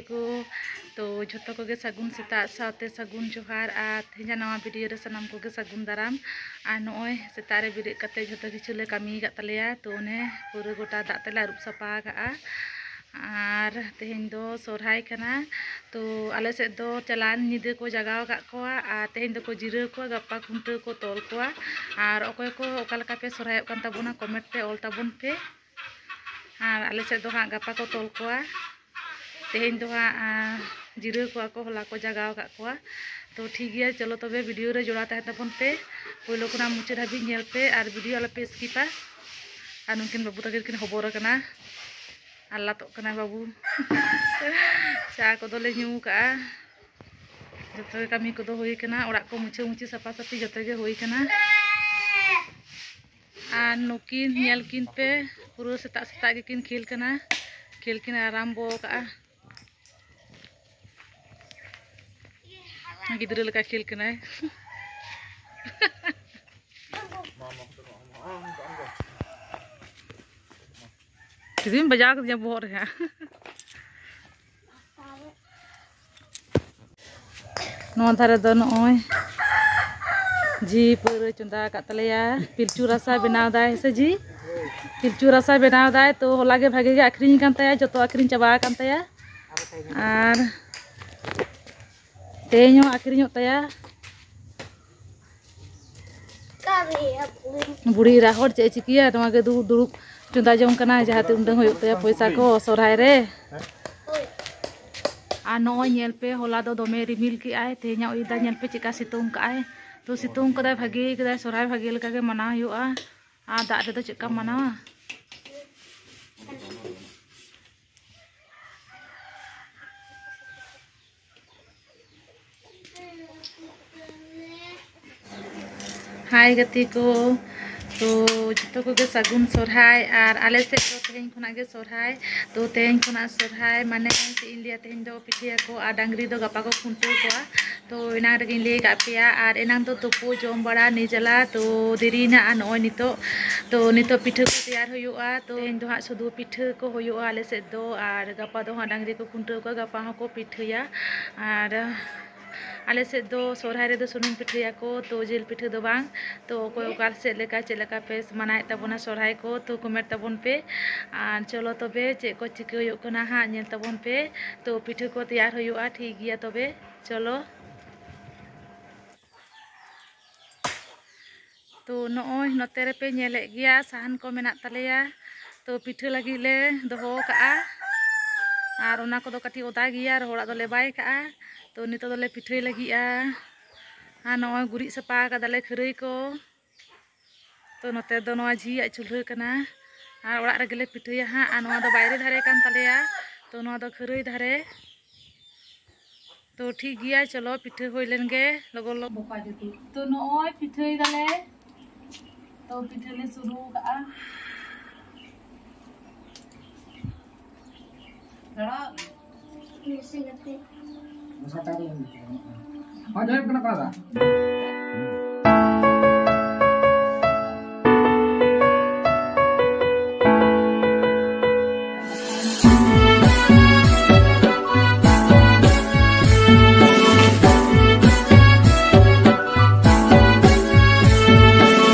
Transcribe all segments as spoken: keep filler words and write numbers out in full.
ᱠᱚ, ᱛᱚ ᱡᱷᱚᱛᱚ ᱠᱚᱜᱮ ᱥᱟᱹᱜᱩᱱ ᱥᱮᱛᱟᱜ ᱥᱟᱶᱛᱮ ᱥᱟᱹᱜᱩᱱ ᱡᱚᱦᱟᱨ᱾ ᱟᱨ ᱛᱮᱦᱮᱧᱟᱜ ᱱᱟᱣᱟ ᱵᱷᱤᱰᱤᱭᱳ ᱨᱮ ᱥᱟᱱᱟᱢ ᱠᱚᱜᱮ ᱥᱟᱹᱜᱩᱱ ᱫᱟᱨᱟᱢ᱾ ᱟᱨ ᱱᱚᱜᱼᱚᱭ ᱥᱮᱛᱟᱜ ᱨᱮ ᱵᱮᱨᱮᱫ ᱠᱟᱛᱮ ᱡᱷᱚᱛᱚ ᱠᱤᱪᱷᱩ ᱞᱮ ᱠᱟᱹᱢᱤ ᱟᱠᱟᱫ ᱛᱟᱞᱮᱭᱟ᱾ ᱛᱚ ᱚᱱᱮ ᱯᱩᱨᱟᱹ ᱜᱚᱴᱟ ᱫᱟᱜ ᱛᱮᱞᱮ ᱟᱹᱨᱩᱵ ᱥᱟᱯᱷᱟ ᱟᱠᱟᱫᱼᱟ᱾ ᱟᱨ ᱛᱮᱦᱮᱧ ᱫᱚ ᱥᱚᱨᱦᱟᱭ ᱠᱟᱱᱟ᱾ ᱛᱚ ᱟᱞᱮ ᱥᱮᱫ ᱫᱚ ᱪᱟᱞᱟᱣᱮᱱ ᱧᱤᱫᱟᱹ ᱠᱚ ᱡᱟᱜᱟᱣ ᱟᱠᱟᱫ ᱠᱚᱣᱟ ᱟᱨ ᱛᱮᱦᱮᱧ ᱫᱚᱠᱚ ᱡᱤᱨᱟᱹᱣ ᱠᱚᱣᱟ, ᱜᱟᱯᱟ ᱠᱷᱩᱱᱴᱟᱹᱣ ᱠᱚ ᱛᱚᱞ ᱠᱚᱣᱟ᱾ ᱟᱨ ᱚᱠᱚᱭ ᱠᱚ ᱚᱠᱟ ᱞᱮᱠᱟ ᱯᱮ ᱥᱚᱨᱦᱟᱭᱚᱜ ᱠᱟᱱ ᱛᱟᱵᱚᱱᱟ, ᱠᱚᱢᱮᱱᱴ ᱨᱮ ᱚᱞ ᱛᱟᱵᱚᱱ ᱯᱮ᱾ ᱟᱨ ᱟᱞᱮ ᱥᱮᱫ ᱫᱚ ᱦᱟᱸᱜ ᱜᱟᱯᱟ ᱠᱚ ᱛᱚᱞ ᱠᱚᱣᱟ᱾ ᱛᱮᱦᱮᱧ ᱫᱚ ᱦᱟᱸᱜ, ᱟᱸ, ᱡᱤᱨᱟᱹᱣ ᱠᱚᱣᱟ ᱠᱚ, ᱦᱚᱞᱟ ᱠᱚ ᱡᱟᱜᱟᱣ ᱟᱠᱟᱫ ᱠᱚᱣᱟ᱾ ᱛᱚ ᱴᱷᱤᱠ ᱜᱮᱭᱟ, ᱪᱚᱞᱚ ᱛᱚᱵᱮ ᱵᱷᱤᱰᱤᱭᱳ ᱨᱮ ᱡᱚᱲᱟᱣ ᱛᱟᱦᱮᱱ ᱛᱟᱵᱚᱱ ᱯᱮ᱾ ᱯᱳᱭᱞᱳ ᱠᱷᱚᱱᱟᱜ ᱢᱩᱪᱟᱹᱫ ᱦᱟᱹᱵᱤᱡ ᱧᱮᱞ ᱯᱮ ᱟᱨ ᱵᱷᱤᱰᱤᱭᱳ ᱟᱞᱚ ᱯᱮ ᱥᱠᱤᱯᱟ᱾ ᱟᱨ ᱱᱩᱠᱤᱱ ᱵᱟᱹᱵᱩ ᱛᱟᱹᱠᱤᱱ ᱠᱤᱱ ᱦᱚᱵᱚᱨ ᱟᱠᱟᱱᱟ᱾ ᱟᱨ ᱞᱟᱛᱚᱜ ᱠᱟᱱᱟᱭ ᱵᱟᱹᱵᱩ᱾ ᱪᱟ ᱠᱚᱫᱚᱞᱮ ᱧᱩ ᱠᱟᱜᱼᱟ᱾ ᱡᱚᱛᱚ ᱜᱮ ᱠᱟᱹᱢᱤ ᱠᱚᱫᱚ ᱦᱩᱭ ᱠᱟᱱᱟ᱾ ᱚᱲᱟᱜ ᱠᱚ ᱢᱩᱪᱷᱟᱹ ᱢᱩᱪᱷᱤ ᱥᱟᱯᱷᱟ ᱥᱟᱹᱯᱷᱤ ᱡᱚᱛᱚ ᱜᱮ ᱦᱩᱭ ᱠᱟᱱᱟ᱾ ᱟᱨ ᱱᱩᱠᱤᱱ ᱧᱮᱞ ᱠᱤᱱ ᱯᱮ, ᱯᱩᱨᱟᱹ ᱥᱮᱛᱟᱜ ᱥᱮᱛᱟᱜ ᱜᱮᱠᱤᱱ ᱠᱷᱮᱞ ᱠᱟᱱᱟ᱾ ᱠᱷᱮᱞ ᱠᱤᱱ ᱟᱨᱟᱢᱵᱚ ᱟᱠᱟᱫᱼᱟ᱾ ᱜᱤᱫᱽᱨᱟᱹ ᱞᱮᱠᱟ ᱠᱷᱮᱞ ᱠᱟᱱᱟᱭ᱾ ᱡᱩᱫᱤᱢ ᱵᱟᱡᱟᱣ ᱠᱮᱫᱤᱧᱟ ᱵᱚᱦᱚᱜ ᱨᱮ ᱦᱟᱸᱜ᱾ ᱱᱚᱣᱟ ᱫᱷᱟᱨᱮ ᱫᱚ ᱱᱚᱜᱼᱚᱭ ᱡᱷᱤ ᱯᱟᱹᱣᱨᱟᱹ ᱪᱚᱸᱫᱟ ᱟᱠᱟᱫ ᱛᱟᱞᱮᱭᱟ᱾ ᱯᱤᱞᱪᱩ ᱨᱟᱥᱟ ᱵᱮᱱᱟᱣ ᱫᱟᱭ ᱥᱮ ᱡᱷᱤ? ᱯᱤᱞᱪᱩ ᱨᱟᱥᱟ ᱵᱮᱱᱟᱣ ᱫᱟᱭ᱾ ᱛᱚ ᱦᱚᱞᱟ ᱜᱮ ᱵᱷᱟᱜᱮ ᱜᱮ ᱟᱠᱷᱨᱤᱧ ᱟᱠᱟᱱ ᱛᱟᱭᱟ, ᱡᱚᱛᱚ ᱟᱠᱷᱨᱤᱧ ᱪᱟᱵᱟ ᱟᱠᱟᱱ ᱛᱟᱭᱟ᱾ ᱟᱨ ᱛᱮᱦᱮᱧ ᱦᱚᱸ ᱟᱠᱷᱨᱤᱧᱚᱜ ᱛᱟᱭᱟ᱾ ᱵᱩᱲᱦᱤ ᱮᱨᱟ ᱦᱚᱲ ᱪᱮᱫ ᱮ ᱪᱤᱠᱟᱹᱭᱟ? ᱱᱚᱣᱟ ᱜᱮ ᱫᱩᱲᱩᱵ ᱫᱩᱲᱩᱵ ᱪᱚᱸᱫᱟ ᱡᱚᱝ ᱠᱟᱱᱟᱭ, ᱡᱟᱦᱟᱸ ᱛᱤᱱ ᱩᱰᱟᱹᱝ ᱦᱩᱭᱩᱜ ᱛᱟᱭᱟ ᱯᱚᱭᱥᱟ ᱠᱚ ᱥᱚᱨᱦᱟᱭ ᱨᱮ᱾ ᱟᱨ ᱱᱚᱜᱼᱚᱭ ᱧᱮᱞ ᱯᱮ, ᱦᱚᱞᱟ ᱫᱚ ᱫᱚᱢᱮ ᱨᱤᱢᱤᱞ ᱠᱮᱜᱼᱟᱭ, ᱛᱮᱦᱮᱧᱟᱜ ᱚᱭᱮᱫᱟᱨ ᱧᱮᱞ ᱯᱮ ᱪᱮᱫᱠᱟ ᱥᱤᱛᱩᱝ ᱠᱟᱜᱼᱟᱭ᱾ ᱛᱚ ᱥᱤᱛᱩᱝ ᱠᱟᱫᱟᱭ, ᱵᱷᱟᱜᱮ ᱠᱟᱫᱟᱭ, ᱥᱚᱨᱦᱟᱭ ᱵᱷᱟᱜᱮ ᱞᱮᱠᱟ ᱜᱮ ᱢᱟᱱᱟᱣ ᱦᱩᱭᱩᱜᱼᱟ᱾ ᱟᱨ ᱫᱟᱜ ᱨᱮᱫᱚ ᱪᱮᱫᱠᱟᱢ ᱢᱟᱱᱟᱣᱟ? ᱦᱟᱭ ᱜᱟᱛᱮ ᱠᱚ, ᱛᱚ ᱡᱚᱛᱚ ᱠᱚᱜᱮ ᱥᱟᱹᱜᱩᱱ ᱥᱚᱨᱦᱟᱭ᱾ ᱟᱨ ᱟᱞᱮ ᱥᱮᱫ ᱫᱚ ᱛᱮᱦᱮᱧ ᱠᱷᱚᱱᱟᱜ ᱜᱮ ᱥᱚᱨᱦᱟᱭ᱾ ᱛᱚ ᱛᱮᱦᱮᱧ ᱠᱷᱚᱱᱟᱜ ᱥᱚᱨᱦᱟᱭ ᱢᱟᱱᱮ ᱪᱮᱫ ᱤᱧ ᱞᱟᱹᱭᱟ, ᱛᱮᱦᱮᱧ ᱫᱚ ᱯᱤᱴᱷᱟᱹᱭᱟᱠᱚ ᱟᱨ ᱰᱟᱝᱨᱤ ᱫᱚ ᱜᱟᱯᱟ ᱠᱚ ᱠᱷᱩᱱᱴᱟᱹᱣ ᱠᱚᱣᱟ᱾ ᱛᱚ ᱮᱱᱟᱝ ᱨᱮᱜᱮᱧ ᱞᱟᱹᱭ ᱟᱠᱟᱫ ᱯᱮᱭᱟ, ᱟᱨ ᱮᱱᱟᱝ ᱫᱚ ᱛᱩᱯᱩ ᱡᱚᱢ ᱵᱟᱲᱟ ᱱᱤᱡᱟᱞᱟ ᱛᱚ ᱫᱮᱨᱤᱭᱮᱱᱟ᱾ ᱟᱨ ᱱᱚᱜᱼᱚᱭ ᱱᱤᱛᱚᱜ, ᱛᱚ ᱱᱤᱛᱚᱜ ᱯᱤᱴᱷᱟᱹ ᱠᱚ ᱛᱮᱭᱟᱨ ᱦᱩᱭᱩᱜᱼᱟ᱾ ᱛᱚ ᱛᱮᱦᱮᱧ ᱫᱚ ᱦᱟᱸᱜ ᱥᱩᱫᱷᱩ ᱯᱤᱴᱷᱟᱹ ᱠᱚ ᱦᱩᱭᱩᱜᱼᱟ ᱟᱞᱮ ᱥᱮᱫ ᱫᱚ, ᱟᱨ ᱜᱟᱯᱟ ᱫᱚ ᱦᱟᱸᱜ ᱰᱟᱝᱨᱤ ᱠᱚ ᱠᱷᱩᱱᱴᱟᱹᱣ ᱠᱚᱣᱟ, ᱜᱟᱯᱟ ᱦᱚᱸᱠᱚ ᱯᱤᱴᱷᱟᱹᱭᱟ᱾ ᱟᱨ ᱟᱞᱮ ᱥᱮᱫ ᱫᱚ ᱥᱚᱨᱦᱟᱭ ᱨᱮᱫᱚ ᱥᱩᱱᱩᱢ ᱯᱤᱴᱷᱟᱹᱭᱟᱠᱚ, ᱛᱚ ᱡᱤᱞ ᱯᱤᱴᱷᱟᱹ ᱫᱚ ᱵᱟᱝ᱾ ᱛᱚ ᱚᱠᱚᱭ ᱚᱠᱟ ᱥᱮᱫ ᱞᱮᱠᱟ ᱪᱮᱫ ᱞᱮᱠᱟ ᱯᱮ ᱢᱟᱱᱟᱣᱮᱫ ᱛᱟᱵᱚᱱᱟ ᱥᱚᱨᱦᱟᱭ ᱠᱚ, ᱛᱚ ᱠᱚᱢᱮᱱᱴ ᱛᱟᱵᱚᱱ ᱯᱮ᱾ ᱟᱨ ᱪᱚᱞᱚ ᱛᱚᱵᱮ ᱪᱮᱫ ᱠᱚ ᱪᱤᱠᱟᱹ ᱦᱩᱭᱩᱜ ᱠᱟᱱᱟ ᱦᱟᱸᱜ ᱧᱮᱞ ᱛᱟᱵᱚᱱ ᱯᱮ᱾ ᱛᱚ ᱯᱤᱴᱷᱟᱹ ᱠᱚ ᱛᱮᱭᱟᱨ ᱦᱩᱭᱩᱜᱼᱟ, ᱴᱷᱤᱠ ᱜᱮᱭᱟ ᱛᱚᱵᱮ ᱪᱚᱞᱚ᱾ ᱛᱚ ᱱᱚᱜᱼᱚᱭ ᱱᱚᱛᱮ ᱨᱮᱯᱮ ᱧᱮᱞᱮᱫ ᱜᱮᱭᱟ, ᱥᱟᱦᱟᱱ ᱠᱚ ᱢᱮᱱᱟᱜ ᱛᱟᱞᱮᱭᱟ᱾ ᱛᱚ ᱯᱤᱴᱷᱟᱹ ᱞᱟᱹᱜᱤᱫ ᱞᱮ ᱫᱚᱦᱚ ᱠᱟᱜᱼᱟ, ᱟᱨ ᱚᱱᱟ ᱠᱚᱫᱚ ᱠᱟᱹᱴᱤᱡ ᱚᱫᱟ ᱜᱮᱭᱟ, ᱨᱚᱦᱚᱲᱟᱜ ᱫᱚᱞᱮ ᱵᱟᱭ ᱠᱟᱜᱼᱟ᱾ ᱛᱚ ᱱᱤᱛᱚᱜ ᱫᱚᱞᱮ ᱯᱤᱴᱷᱟᱹᱭ ᱞᱟᱹᱜᱤᱫᱼᱟ᱾ ᱟᱨ ᱱᱚᱜᱼᱚᱭ ᱜᱩᱨᱤᱡ ᱥᱟᱯᱷᱟ ᱠᱟᱫᱟᱞᱮ ᱠᱷᱟᱹᱨᱟᱹᱭ ᱠᱚ᱾ ᱛᱚ ᱱᱚᱛᱮ ᱫᱚ ᱱᱚᱣᱟ ᱡᱷᱤᱭᱟᱜ ᱪᱩᱞᱦᱟᱹ ᱠᱟᱱᱟ, ᱟᱨ ᱚᱲᱟᱜ ᱨᱮᱜᱮᱞᱮ ᱯᱤᱴᱷᱟᱹᱭᱟ ᱦᱟᱸᱜ᱾ ᱟᱨ ᱱᱚᱣᱟ ᱫᱚ ᱵᱟᱭᱨᱮ ᱫᱷᱟᱨᱮ ᱠᱟᱱ ᱛᱟᱞᱮᱭᱟ, ᱛᱚ ᱱᱚᱣᱟ ᱫᱚ ᱠᱷᱟᱹᱨᱟᱹᱭ ᱫᱷᱟᱨᱮ᱾ ᱛᱚ ᱴᱷᱤᱠ ᱜᱮᱭᱟ, ᱪᱚᱞᱚ ᱯᱤᱴᱷᱟᱹ ᱦᱩᱭ ᱞᱮᱱ ᱜᱮ ᱞᱚᱜᱚᱱ ᱞᱚᱜᱚᱱ᱾ ᱵᱚᱠᱟ ᱡᱩᱛᱩ᱾ ᱛᱚ ᱱᱚᱜᱼᱚᱭ ᱯᱤᱴᱷᱟᱹᱭ ᱫᱟᱞᱮ, ᱛᱚ ᱯᱤᱴᱷᱟᱹ ᱞᱮ ᱥᱩᱨᱩ ᱠᱟᱜᱼᱟ᱾ ᱫᱟᱲᱟ᱾ ᱢᱮᱥᱮ ᱠᱟᱛᱮ᱾ ᱢᱚᱥᱟ ᱛᱟᱨᱤ ᱦᱩᱭᱩᱜ ᱠᱟᱱᱟ᱾ ᱦᱚᱸ, ᱡᱚᱭᱮᱵ ᱠᱟᱱᱟ ᱠᱚᱲᱟ ᱫᱟ᱾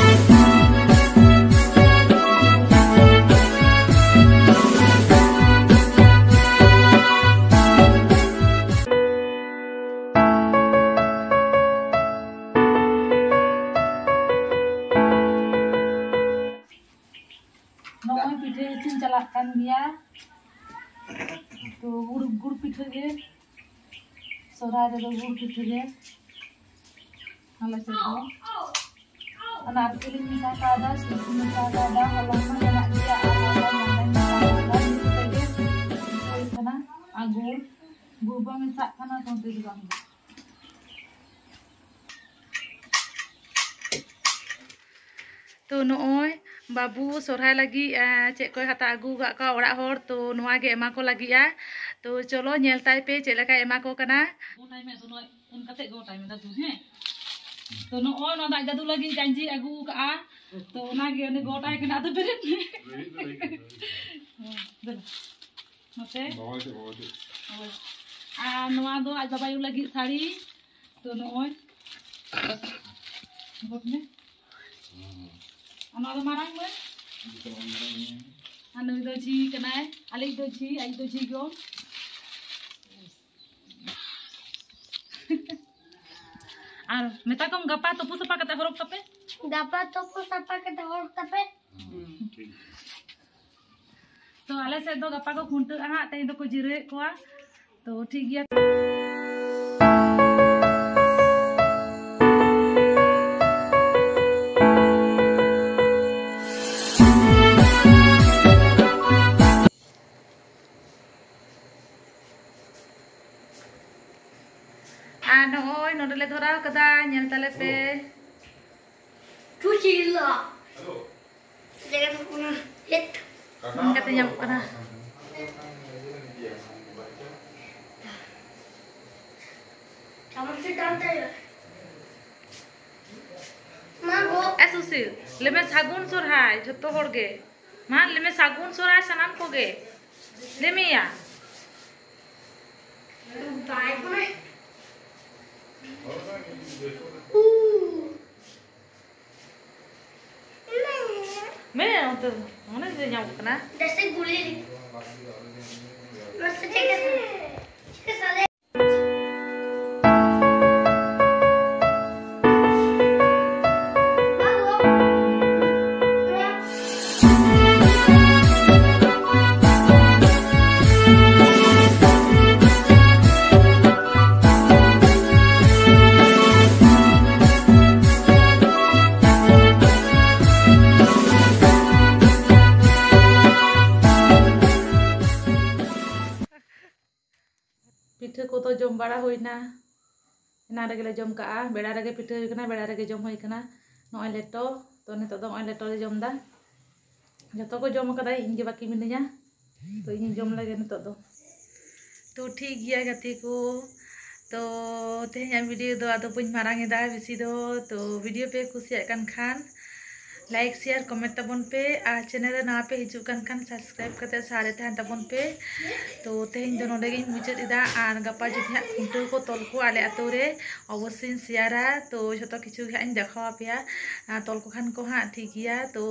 ᱱᱚᱜᱼᱚᱭ ᱯᱤᱴᱷᱟᱹ ᱤᱥᱤᱱ ᱪᱟᱞᱟᱜ ᱠᱟᱱ ᱜᱮᱭᱟ᱾ ᱛᱚ ᱜᱩᱲ, ᱜᱩᱲ ᱯᱤᱴᱷᱟᱹ ᱜᱮ, ᱥᱚᱦᱨᱟᱭ ᱨᱮᱫᱚ ᱜᱩᱲ ᱯᱤᱴᱷᱟᱹ ᱜᱮ ᱟᱞᱮ ᱥᱮᱫ ᱫᱚ᱾ ᱚᱱᱟ ᱟᱨ ᱪᱤᱞᱤᱧ ᱢᱮᱥᱟ ᱠᱟᱣᱫᱟ, ᱥᱩᱡᱤ ᱢᱮᱥᱟ ᱠᱟᱣᱫᱟ, ᱦᱚᱞᱚᱝ ᱢᱟ ᱢᱮᱱᱟᱜ ᱜᱮᱭᱟ, ᱟᱨ ᱚᱱᱟ ᱢᱟᱸᱰᱟᱧ ᱢᱮᱥᱟ ᱠᱟᱣᱫᱟ, ᱱᱤᱭᱟᱹ ᱛᱮᱜᱮ ᱯᱤᱴᱷᱟᱹ ᱦᱩᱭᱩᱜ ᱠᱟᱱᱟ᱾ ᱟᱨ ᱜᱩᱲ, ᱜᱩᱲ ᱵᱟᱝ ᱢᱮᱥᱟᱜ ᱠᱟᱱᱟ, ᱛᱚ ᱛᱤᱥ ᱵᱟᱝ ᱦᱩᱭᱩᱜᱼᱟ᱾ ᱛᱚ ᱱᱚᱜᱼᱚᱭ ᱵᱟᱹᱵᱩ ᱥᱚᱨᱦᱟᱭ ᱞᱟᱹᱜᱤᱫ, ᱮᱸ, ᱪᱮᱫ ᱠᱚᱭ ᱦᱟᱛᱟᱣ ᱟᱹᱜᱩ ᱟᱠᱟᱫ ᱠᱚᱣᱟ ᱚᱲᱟᱜ ᱦᱚᱲ, ᱛᱚ ᱱᱚᱣᱟ ᱜᱮ ᱮᱢᱟ ᱠᱚ ᱞᱟᱹᱜᱤᱫᱼᱟ᱾ ᱛᱚ ᱪᱚᱞᱚ ᱧᱮᱞ ᱛᱟᱭ ᱯᱮ ᱪᱮᱫ ᱞᱮᱠᱟᱭ ᱮᱢᱟ ᱠᱚ ᱠᱟᱱᱟ᱾ ᱚᱱᱠᱟᱛᱮ ᱜᱚᱴᱟᱭ ᱢᱮ ᱫᱟᱫᱩ, ᱦᱮᱸ᱾ ᱛᱚ ᱱᱚᱜᱼᱚᱭ ᱱᱚᱣᱟ ᱫᱚ ᱟᱡ ᱫᱟᱫᱩ ᱞᱟᱹᱜᱤᱫ ᱡᱟᱸᱡᱤ ᱟᱹᱜᱩ ᱠᱟᱜᱼᱟ᱾ ᱛᱚ ᱚᱱᱟᱜᱮ ᱩᱱᱤ ᱜᱚᱴᱟᱭ ᱠᱟᱱᱟ, ᱟᱫᱚ ᱵᱮᱨᱮᱫ ᱢᱮ᱾ ᱦᱮᱸ, ᱫᱮᱞᱟ᱾ ᱱᱚᱛᱮ᱾ ᱵᱟᱵᱟ ᱴᱷᱮᱡ, ᱵᱟᱵᱟ ᱴᱷᱮᱡ᱾ ᱦᱳᱭ᱾ ᱟᱨ ᱱᱚᱣᱟ ᱫᱚ ᱟᱡ ᱵᱟᱵᱟᱭᱩ ᱞᱟᱹᱜᱤᱫ ᱥᱟᱹᱲᱤ᱾ ᱛᱚ ᱱᱚᱜᱼᱚᱭ᱾ ᱜᱚᱴ ᱢᱮ᱾ ᱟᱨ ᱱᱚᱣᱟ ᱫᱚ ᱢᱟᱨᱟᱝ ᱢᱟᱹᱭ᱾ ᱟᱨ ᱱᱩᱭ ᱫᱚ ᱡᱷᱤ ᱠᱟᱱᱟᱭ᱾ ᱟᱞᱮᱭᱤᱡ ᱫᱚ ᱡᱷᱤ, ᱟᱡ ᱫᱚ ᱡᱷᱤ ᱜᱚ᱾ ᱟᱨ ᱢᱮᱛᱟ ᱠᱚᱢ ᱜᱟᱯᱟ ᱛᱩᱯᱩ ᱥᱟᱯᱷᱟ ᱠᱟᱛᱮ ᱦᱚᱨᱚᱜ ᱛᱟᱯᱮ᱾ ᱜᱟᱯᱟ ᱛᱩᱯᱩ ᱥᱟᱯᱷᱟ ᱠᱟᱛᱮ ᱦᱚᱨᱚᱜ ᱛᱟᱯᱮ᱾ ᱛᱚ ᱟᱞᱮ ᱥᱮᱫ ᱫᱚ ᱜᱟᱯᱟ ᱠᱚ ᱠᱷᱩᱱᱴᱟᱹᱜᱼᱟ ᱦᱟᱸᱜ, ᱛᱮᱦᱮᱧ ᱫᱚᱠᱚ ᱡᱤᱨᱟᱹᱣᱮᱫ ᱠᱚᱣᱟ᱾ ᱛᱚ ᱴᱷᱤᱠ ᱜᱮᱭᱟ᱾ ᱟᱨ ᱱᱚᱜᱼᱚᱭ ᱱᱚᱰᱮ ᱞᱮ ᱫᱷᱚᱨᱟᱣ ᱠᱟᱫᱟ, ᱧᱮᱞ ᱛᱟᱞᱮ ᱯᱮ᱾ ᱪᱩᱪᱤᱞᱟ᱾ ᱱᱚᱝᱠᱟᱛᱮ ᱧᱟᱢᱚᱜ ᱠᱟᱱᱟ᱾ ᱮ ᱥᱩᱥᱤᱞ, ᱞᱟᱹᱭ ᱢᱮ ᱥᱟᱹᱜᱩᱱ ᱥᱚᱨᱦᱟᱭ ᱡᱷᱚᱛᱚ ᱦᱚᱲ ᱜᱮ᱾ ᱢᱟ ᱞᱟᱹᱭ ᱢᱮ ᱥᱟᱹᱜᱩᱱ ᱥᱚᱨᱦᱟᱭ ᱥᱟᱱᱟᱢ ᱠᱚᱜᱮ᱾ ᱞᱟᱹᱭ ᱢᱮᱭᱟ᱾ ᱢᱮ ᱚᱱᱛᱮ ᱢᱚᱱᱮ ᱡᱮ ᱧᱟᱢᱚᱜ ᱠᱟᱱᱟ᱾ ᱫᱮᱥᱤ ᱜᱩᱞᱤ᱾ ᱢᱟᱥᱮ ᱪᱮᱫ ᱞᱮᱠᱟ ᱥᱟᱞᱮ? ᱯᱤᱴᱷᱟᱹ ᱠᱚᱫᱚ ᱡᱚᱢ ᱵᱟᱲᱟ ᱦᱩᱭᱱᱟ, ᱮᱱᱟᱝ ᱨᱮᱜᱮ ᱞᱮ ᱡᱚᱢ ᱠᱟᱜᱼᱟ, ᱵᱮᱲᱟ ᱨᱮᱜᱮ ᱯᱤᱴᱷᱟᱹ ᱦᱩᱭ ᱠᱟᱱᱟ, ᱵᱮᱲᱟ ᱨᱮᱜᱮ ᱡᱚᱢ ᱦᱩᱭ ᱠᱟᱱᱟ᱾ ᱱᱚᱜᱼᱚᱭ ᱞᱮᱴᱚ, ᱛᱚ ᱱᱤᱛᱚᱜ ᱫᱚ ᱱᱚᱜᱼᱚᱭ ᱞᱮᱴᱚ ᱞᱮ ᱡᱚᱢ ᱮᱫᱟ᱾ ᱡᱚᱛᱚ ᱠᱚ ᱡᱚᱢ ᱠᱟᱫᱟ, ᱤᱧ ᱜᱮ ᱵᱟᱹᱠᱤ ᱢᱤᱱᱟᱹᱧᱟ᱾ ᱛᱚ ᱤᱧᱤᱧ ᱡᱚᱢ ᱞᱮᱜᱮ ᱱᱤᱛᱚᱜ ᱫᱚ᱾ ᱛᱚ ᱴᱷᱤᱠ ᱜᱮᱭᱟ ᱜᱟᱛᱮ ᱠᱚ, ᱛᱚ ᱛᱮᱦᱮᱧᱟᱜ ᱵᱷᱤᱰᱤᱭᱳ ᱫᱚ ᱟᱫᱚ ᱵᱟᱹᱧ ᱢᱟᱨᱟᱝ ᱮᱫᱟ ᱵᱮᱥᱤ ᱫᱚ᱾ ᱛᱚ ᱵᱷᱤᱰᱤᱭᱳ ᱯᱮ ᱠᱩᱥᱤᱭᱟᱜ ᱠᱟᱱ ᱠᱷᱟᱱ ᱞᱟᱭᱤᱠ, ᱥᱮᱭᱟᱨ, ᱠᱚᱢᱮᱱᱴ ᱛᱟᱵᱚᱱ ᱯᱮ, ᱟᱨ ᱪᱮᱱᱮᱞ ᱨᱮ ᱱᱟᱣᱟ ᱯᱮ ᱦᱤᱡᱩᱜ ᱠᱟᱱ ᱠᱷᱟᱱ ᱥᱟᱵᱥᱠᱨᱟᱭᱤᱵ ᱠᱟᱛᱮ ᱥᱟᱨᱮ ᱛᱟᱦᱮᱱ ᱛᱟᱵᱚᱱ ᱯᱮ᱾ ᱛᱚ ᱛᱮᱦᱮᱧ ᱫᱚ ᱱᱚᱰᱮ ᱜᱤᱧ ᱢᱩᱪᱟᱹᱫ ᱮᱫᱟ, ᱟᱨ ᱜᱟᱯᱟ ᱡᱩᱫᱤ ᱦᱟᱸᱜ ᱠᱷᱩᱱᱴᱟᱹᱣ ᱠᱚ ᱛᱚᱞ ᱠᱚ ᱟᱞᱮ ᱟᱛᱳ ᱨᱮ, ᱚᱵᱚᱥᱥᱳᱭᱤᱧ ᱥᱮᱭᱟᱨᱟ᱾ ᱛᱚ ᱡᱷᱚᱛᱚ ᱠᱤᱪᱷᱩ ᱜᱮ ᱦᱟᱸᱜ ᱤᱧ ᱫᱮᱠᱷᱟᱣ ᱟᱯᱮᱭᱟ᱾ ᱟᱨ ᱛᱚᱞ ᱠᱚ ᱠᱷᱟᱱ ᱠᱚ ᱦᱟᱸᱜ ᱴᱷᱤᱠ ᱜᱮᱭᱟ᱾ ᱛᱚ